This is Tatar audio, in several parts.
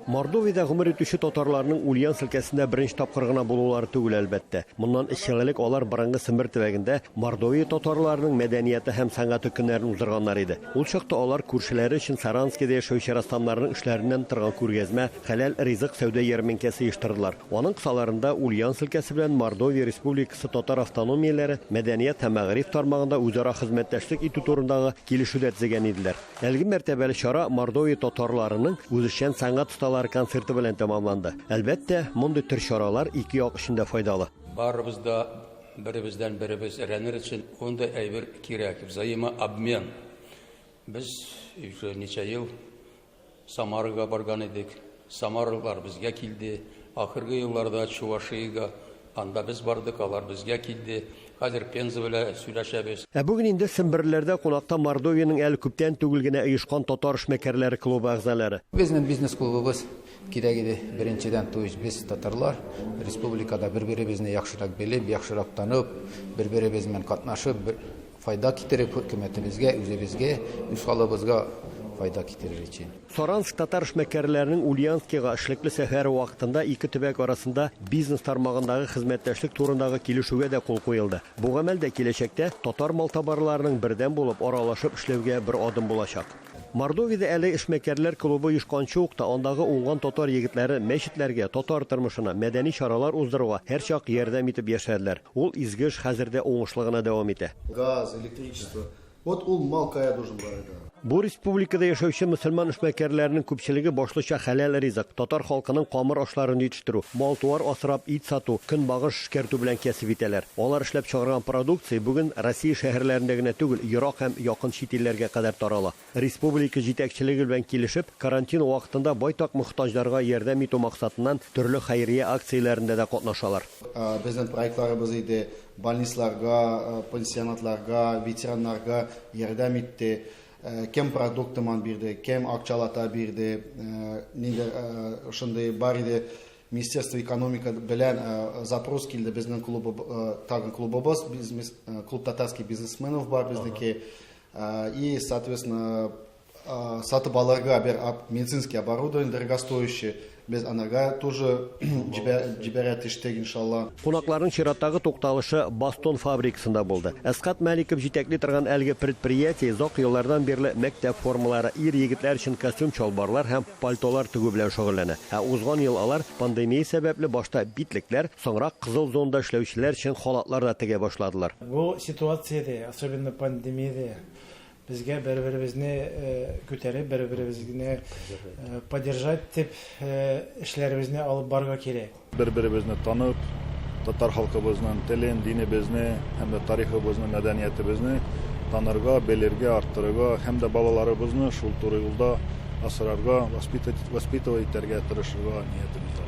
Мордовиядә гомер итүче татарларның Ульяновск өлкәсендә беренче тапкыр гына булулары түгел, әлбәттә. Моннан өч ел элек алар борынгы Сембер төбәгендә Мордовия татарларының мәдәнияте һәм сәнгате көннәрен уздырганнар иде. Ул чакта алар күршеләре өчен Саранскида яшәүче рәссамнарның эшләреннән торган күргәзмә, хәләл ризык сәүдә ярминкәсе оештырдылар. Аның кысаларында Ульяновск өлкәсе белән Мордовия Республикасы татар автономияләре мәдәният һәм мәгариф тармагында үзара хезмәттәшлек итү турындагы килешү дә төзегән иделәр. Әлеге мәртәбәле чара Мордовия татарларының үзешчән сәнгать осталары концерты белән тәмамланды. Әлбәттә, мондый төр чаралар ике як өчен дә файдалы. Барыбыз да беребездән беребез өйрәнер өчен мондый әйбер кирәк, взаимообмен. Без уже ничә ел Самарага барган идек, самаралылар безгә килде. Ахыргы елларда Чувашиягә, анда без бардык, алар безгә килде. Хәзер Пенза белән сөйләшәбез. Ә бүген инде Семберләрдә кунакта Мордовиянең әле күптән түгел генә оешкан татар эшмәкәрләре клубы әгъзалары. Безнең бизнес-клубыбыз кирәк иде, беренчедән, то есть без, татарлар, республикада бер-беребезне яхшырак белеп, яхшырак танып, бер-беребез белән катнашып, бер файда китереп, хөкүмәтебезгә, үзебезгә, үз халыгыбызга файда китерер өчен. Саранск татар эшмәкәрләренең Ульяновскига эшлекле сәфәре вакытында ике төбәк арасында бизнес тармагындагы хезмәттәшлек турындагы килешүгә дә кул куелды. Бу гамәл дә киләчәктә татар малтабарларының бердәм булып, аралашып эшләүгә бер адым булачак. Мордовиядә әле эшмәкәрләр клубы оешканчы ук та андагы уңган татар егетләре мәчетләргә, татар тормышына, мәдәни чаралар уздыруга һәрчак ярдәм итеп яшәделәр. Ул изге эш хәзер дә уңышлы гына дәвам итә. Газ, электричество. Вот ул мал кая должен барырга? Бу республикада яшәүче мөселман эшмәкәрләренең күпчелеге башлыча хәләл ризык, татар халкының камыр ашларын җитештерү, мал-туар асрап ит сату, көнбагыш эшкәртү белән кәсеп итәләр. Алар эшләп чыгарган продукция бүген Россия шәһәрләрендә генә түгел, ерак һәм якын чит илләргә кадәр тарала. Республика җитәкчелеге белән килешеп, карантин вакытында байтак мохтаҗларга ярдәм итү максатыннан төрле хәйрия акцияләрендә дә катнашалар. Безнең проектларыбыз иде, больницаларга, пансионатларга, ветераннарга ярдәм итте. Кем продуктыман бирде, кем акчалата бирде, нидер шундый бар иде. Министерство экономика белән запрос килде безнең клубы, тагын клубыбыз, бизнес, клуб татарских бизнесменов бар безнеке. И, соответственно, сатып алырга бер медицинский оборудование дорогостоящий, без анарга тоже җибәрә төштек, иншалла. Кунакларның чираттагы тукталышы Бастон фабрикасында булды. Әсгать Мәликов җитәкли торган әлеге предприятие озак еллардан бирле мәктәп формалары, ир-егетләр өчен костюм-чалбарлар һәм пальтолар тегү белән шөгыльләнә. Ә узган ел алар пандемия сәбәпле башта битлекләр, соңрак кызыл зонада эшләүчеләр өчен халатлар да тегә башладылар. Бу ситуациядә, особенно пандемиядә, безгә бер-беребезне күтәреп, бер-беребезне поддержать итеп эшләребезне алып барырга кирәк. Бер-беребезне танып, татар халкыбызның телен, динебезне һәм дә тарихыбызны, мәдәниятебезне танырга, белергә, арттырырга һәм дә балаларыбызны шул туры юлда асрарга, воспитывать итәргә тырышырга ниятебез бар.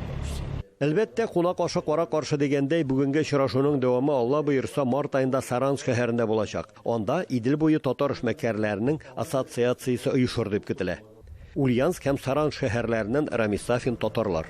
Әлбәттә, кунак ашы кара каршы дигәндәй, бүгенге очрашуның дәвамы Алла боерса март аенда Саранск шәһәрендә булачак. Анда Идел буе татар эшмәкәрләренең ассоциациясе оешыр дип көтелә. Ульяновск һәм Саранск шәһәрләреннән Рамис Сафин, Татарлар.